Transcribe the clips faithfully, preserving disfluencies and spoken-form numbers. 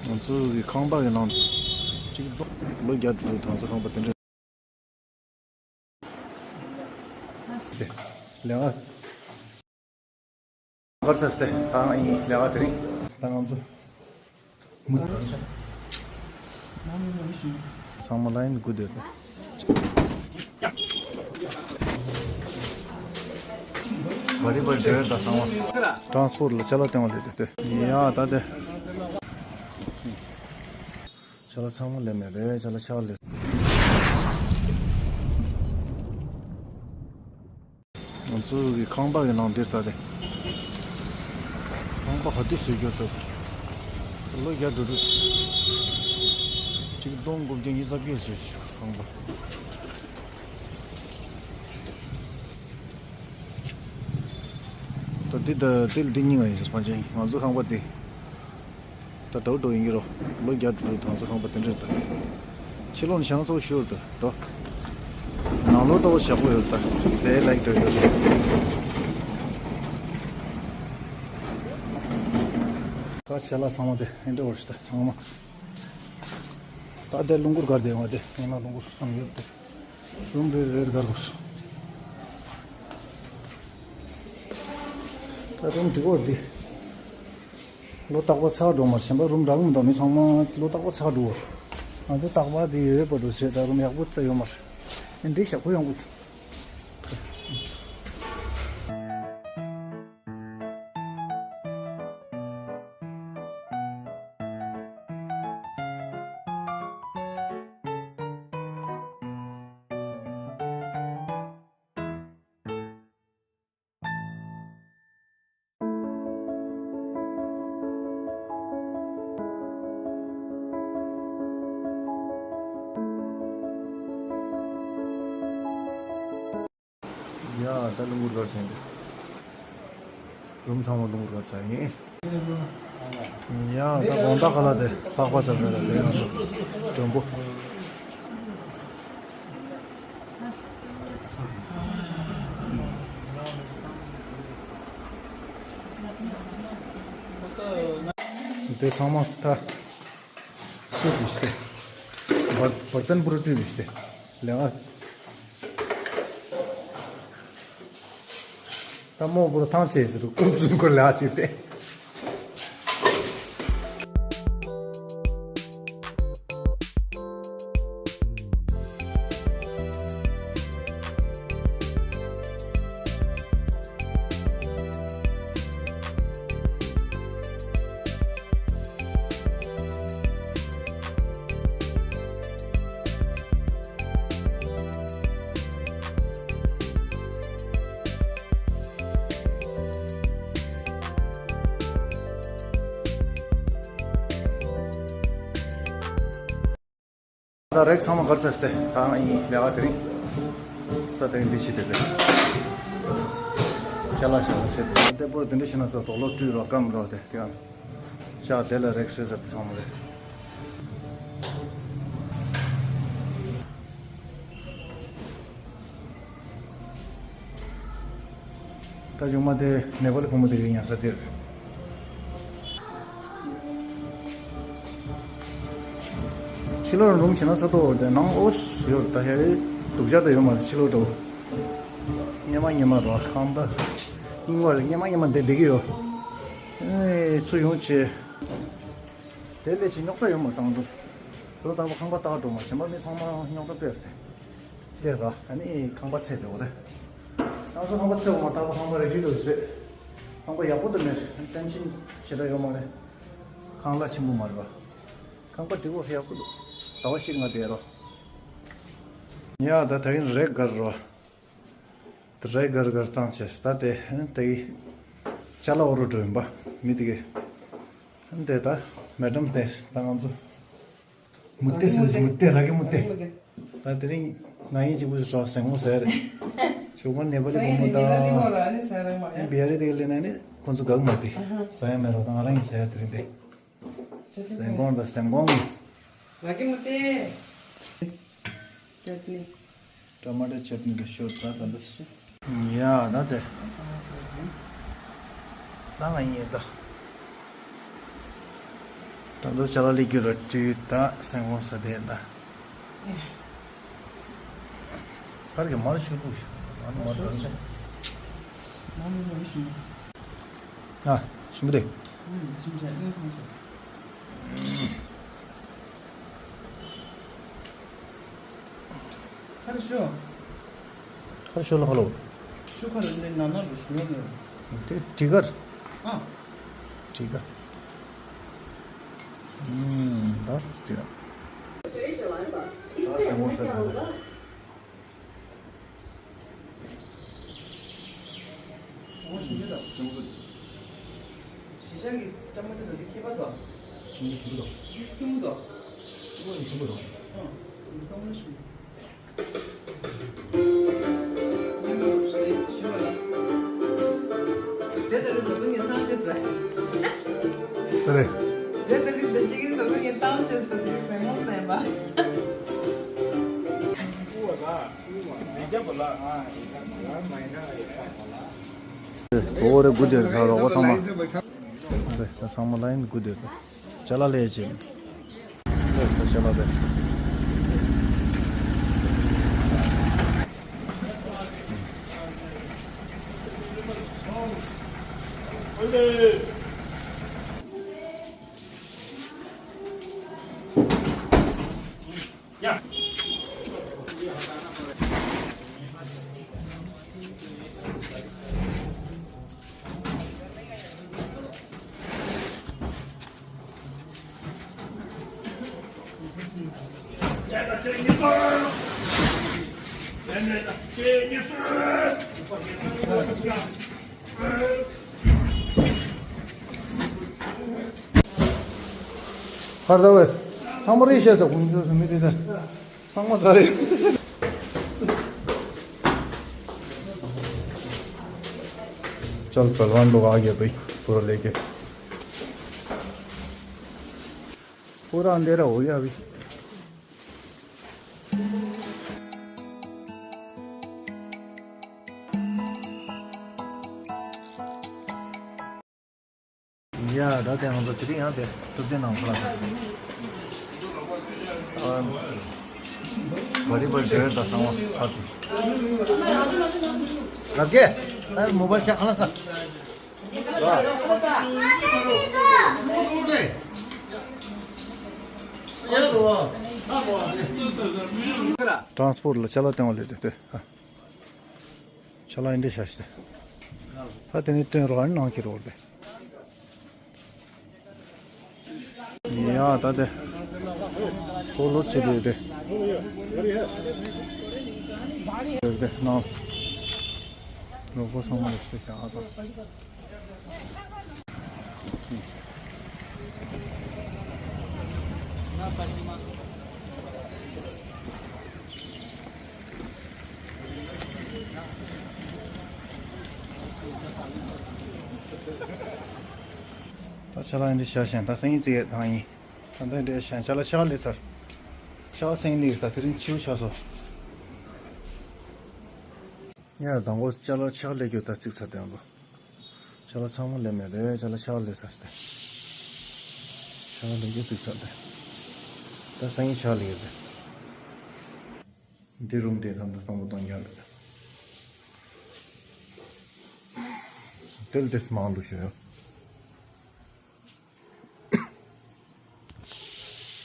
ང་ཚོ་གི་ཁང་པ་གི་ནང་གཅིག་ལོ་བརྒྱ་དྲུག་ཅུ་དང་ཚོ་ཁང་པ་དེ་འདྲ། དེ་ལས་ཀ་གར་ས་སྟེ་ད་ཡིན་ལས་ཀ་དེ་རིང་ད་ང་ཚོ་མུ་ཚང་མ་ལ་ཡིན་དགུ་དེ་བ་རི་བ་རི་འདྲེར་ད་ཚང་མ་ཊ་རན་སི་པོར་ཊི་ལ་ཅ་ལག་སྟོན་བ་ལས་དེ་དེ་ཡ་ད་དེ། ཅ་ལག་ཚང་མ་ལེན་ནས་རེད། ཅ་ལག་ཆག་ལས། ང་ཚོ་གི་ཁང་པ་གི་ནང་འདིར་ལྟ་སྟེ། ཁང་པ་ག་དུས་བཟོས་རྒྱུ་ལྟ་སྟེ། ལོ་བརྒྱ་དྲུག་ཅུ། ཆིག་སྟོང་དགུ་བརྒྱ་ཉི་ཤུ་རྩ་བརྒྱད་བཟོས་ཤག་ཁང་པ། ད་འདི་ད་འདི་འདི་གཉིས་ཀ་ཡིན་ཟེར་ཕན་ཆད་ང་ཚོ་ཁང་པ་འདི། ད་འགྲོ་འགྲོ་ཡིན་གྱི་རོ། ལོ་བརྒྱ་དྲུག་ཅུ་དང་ཚོ་ཁང་པ་དེ་འདྲ་རེད་ད། ཕྱི་ལོགས་ནས་བྱང་ཚོགས་ཤོར་ད་དོ། ནང་ལོགས་ལྟ་བུ་ཞག་པོ་ཡོད་ད། དེ་ལེགས་འགྲོ་ཡོད་རེད། ཁ་ཆེ་ལ་ཚང་མ་དེ་ཨེ་འདྲ་བར་ཞིག་ད་ཚང་མ། ད་དེ་རླུང་འཁོར་གར་དེ་ཡོང་བ་དེ་ཡང་ན་རླུང་འཁོར་བསམ་ཡོད་དེ། རུམ་རེ་རེར་གར་བར། ད་རུམ་འགྲིག་གོ་འདི། ལོ་རྟག་པར་ཚར་འགྲོ་མར་གཞན་པ་རུམ་རག་མི་འདུག་མི་ཚང་མ་ལོ་རྟག་པར་ཚར་འགྲོ་བར། ང་ཚོ་རྟག་པར་དེ་ཡོད་པ་འགྲོ་བྱས་ད་རུམ་ཡག་པོ་ད་ཡོད་མར། ཨེ་འདྲའི་ཞག་པོ་ཡོང་གི་འདུག་ཡ་ད་རླུང་འཁོར་གར་ཟིན་ཏེ། རུམ་ཚང་མ་རླུང་འཁོར་གར་ཟ་ཡིན། ཡ་ད་དགོང་དག་ཁ་ལག་དེ་ལྷག་པ་ཟ་དགོས་ལ་དེ་ང་ཚོ་མགྲོན་པོ། དེ་ཚང་མ་ད་བཀྲུས་པའི་ཤི་སྟེ། བར་བར་ཐན་པུ་རུ་བཀྲུས་པའི་ཤི་སྟེ། ལས་ང་། ད་མོ་པུ་རུ་ཐང་ཆད་ཟེར་དུ་ཀུན་བཙུན་ཁོ་ལས་ང་བྱས་ཏེ། ད་རེག་ཚང་མ་གར་ཚར་སྟེ་ད་ང་ཡིན་ལས་ཀ་དེ་རིང་ས་དེ་འདི་ཕྱི་དེ་དེ་ཅ་ལག་ཤ་ལ་སེ་དེ་དེ་པོ་དེ་འདྲ་ཤི་ན་ས་དོག་ལོ་བཀྲུས་རོགས་སྐམ་རོགས་དེ་དེ་ཡང་ཅག་དེ་ལ་རེག་སོས་ཟེར་དེ་ཚང་མ་རེད། ད་ཆུང་མ་དེ་ནེ་པ་ལི་བུ་མོ་དེ་གི་ཉལ་ས་དེར། ཕྱི་ལོགས་རུམ་ཞེ་ན་ས་ཐོག་དེ་ནང་ཨོ་ཡོད་ད་ཧེ་རེ་སྡུག་ཅག་ད་ཡོད་མ་རེད་ཕྱི་ལོགས་འགྲོ། སྙེ་མ་སྙེ་མ་རོ་ཁང་ད་སྙིང་བ་རེད་སྙེ་མ་སྙེ་མ་དེ་བསྡད་ཀྱི་ཡོད། ཨེ་ཚུར་ཡོང་བྱས། དེ་ལས་ཅི་རྙོག་དྲ་ཡོད་མ་བཏང་འདུག་ལོ་ལྟ་བུ་ཁང་པ་བཏགས་འགྲོ་མ་གཞན་པ་མི་ཚང་མ་རྙོག་དྲ་སྤེལ་ཏེ། སྤེལ་ར་ཨ་ནི་ཁང་པ་ཚད་དེ་འོ་རེད། ང་ཚོ་ཁང་པ་ཚད་འོ་མ་ལྟ་བུ་ཁང་པ་རེ་རེ་འགྲོ་ཟེར། ཁང་པ་ཡག་པོ་དུ་མེད་ཏན་ཆིན་ཞེ་དྲག་ཡོད་མ་རེད། ཁང་གླ་ཆེན་པོ་མ་རེད་པ། ཁང་པ་འགྲིག་པོ་ཡག་པོ་འདུག་ཟླ་བ་གཅིག་ང་བསྡད་རོགས། ཡ་ད་ད་གིན་རེག་གར་རོ། ད་རེག་གར་གར་བཏང་བྱས་ད་དེ་ད་གི་ཅ་ལག་འོ་རུ་འགྲོ་ཡིན་པ་མི་དེ་གི། འདི་ད་མེ་ཌམ་དེ་ད་ང་ཚོ་མུ་ཏེ་ཟེར་མུ་ཏེ་ར་གི་མུ་ཏེ། ད་དེ་རིང་ང་ཡིན་གཅིག་པུ་ཞོགས་ཟེང་མོ་ཟེར། ཆུ་མོ་ནེ་པ་ལི་བུ་མོ་ད། བི་ཧ་རི་དེ་ག་ལེ་ན་ནི་ཁོང་ཚོ་གག་མ་དེ། ཟ་ཡ་མེད་རོགས་ད་ང་རང་ཡིན་ཟེར་དེ་རིང་དེ། ཟེང་གོང་ད་ཟེང་གོང་། ར་གི་མུ་ཏེ། ཅེ་ནི། ཊ་མ་ཊོ་ཅེ་ནི་དེ་ཤོར་ད་ད་འདི་སི། ཡ་ད་དེ། ད་ང་ཡིན་ད། ད་དུང་ཅ་ལག་ལས་རྒྱུ་ར་བཀྲུས་ད་སེམས་ཁོང་ས་དེ་ད། ཁར་གི་མར་ཤུ་ལུ་ཤ། ཨ་ནི་མར་གང་ཤ། མ་མི་མ་མི་ཤུ། ཨ་ཤུ་མི་རེད། ཨུམ་ཤུ་ཤ་ཨེ་ཤུ་ཤ། ཁར་ཤོ། ཁར་ཤོ་ལ་ཁ་ལོ། ཤོ་ཁར་ལ་ནང་ན་ལ་ཤོ་ལ། དེ་ཊི་གར། ཨ། ཊི་གར། ཨུམ། ད་ཊི་གར། ད་སེ་མོ་སེ་ད། སེ་མོ་ཤིན་ཏུ་ད། སེ་མོ་ཤིན་ཏུ། ཤེས་བྱ་གི་ལྕམ་མོ་དེ་ད་དེ་ཁྱད་པར་ད། སེ་མོ་ཤིན་ཏུ་ད། དེ་སྐྱུང་ད། ཨོ་ཡིན་ཤིན་ཏུ་ད། ཨ། སྟོང་ལ་ཤིན་ཏུ། ཐོ་རེ་དགུ་དེར་ཁ་རོགས་པ་ཚང་མ། ཚང་མ་ལ་ཡིན་དགུ་དེར། ཅ་ལག་ལས་བྱེད། ལས་ས་ཅ་ལག་དེ། ཧར་ད་ཝེ། ཚང་མ་རེད་ཤག་ད་ཁོང་ཚོ་སུ་མི་དེ་ད། ཚང་མ་ཚར་རེད། चल पहलवान लोग आ गए भाई, पूरा लेके। पूरा अंधेरा हो गया अभी। ཡ་ད་དེ་ང་ཚོ་དེ་རིང་ཡང་དེ་སྟོབས་ལྡན་ནང་ཁ་ལ་ད། བ་རི་བ་རི་འབྲེལ་ད་གསང་བ་ཁ་ཚུ། ལབ་ཀྱེ། ད་མོ་བ་ཤ་ཁ་ལ་ས། ཊ་རན་སི་པོར་ཊ་ལ་ཅ་ལག་སྟོན་བ་ལས་དེ་ལྟོས། ཅ་ལག་འདི་འདྲ་བཞག་ཤི་ཏེ། ད་དེ་ནས་སྟོན་རོགས་ཨ་ནི་ནང་གི་རོགས་དེ། ཡ་ད་དེ། ཁོ་ལོ་ཆེ་དེ་དེ། དེ་དེ་ནང་། རོགས་པ་སོང་མ་ལེ་ཤི་ཤ་ཨ་ད། ད་ཅ་ལག་འདི་བཞག་བཞིན་ད་སང་ཉིན་རྩིས་ཡས་དང་ཡིན། ད་ལྟ་འདི་བཞག་ཅ་ལག་ཕྱག་ལས་ཚར། ཕྱག་སེང་ནི་ད་དེ་རིང་ཕྱིའུ་ཆགས་སོ། ཡ་དང་པོ་ཅ་ལག་ཕྱག་ལས་རྒྱུ་ད་རྩིས་ཚར་དེ་འདུག་ཅ་ལག་ཚང་མ་ལས་མེད་རེད། ཅ་ལག་ཕྱག་ལས་ཚར་སྟེ། ཕྱག་ལས་རྒྱུ་རྩིས་ཚར་ཏེ། ད་སང་ཉིན་ཕྱག་ལས་རེད། འདི་རུམ་དེ་ཐམ་ད་སྟོང་པ་སྟོང་རྐྱང་རེད། དེ་ལ་དེ་སི་མང་ལུགས་ཤོད་ཡོད།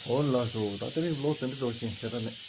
ཨོ་ལགས་སོ། ད་དེ་རིང་ལོ་ཟིན་འགྲོ་ཞིང་ཞེ་དྲག་མེད།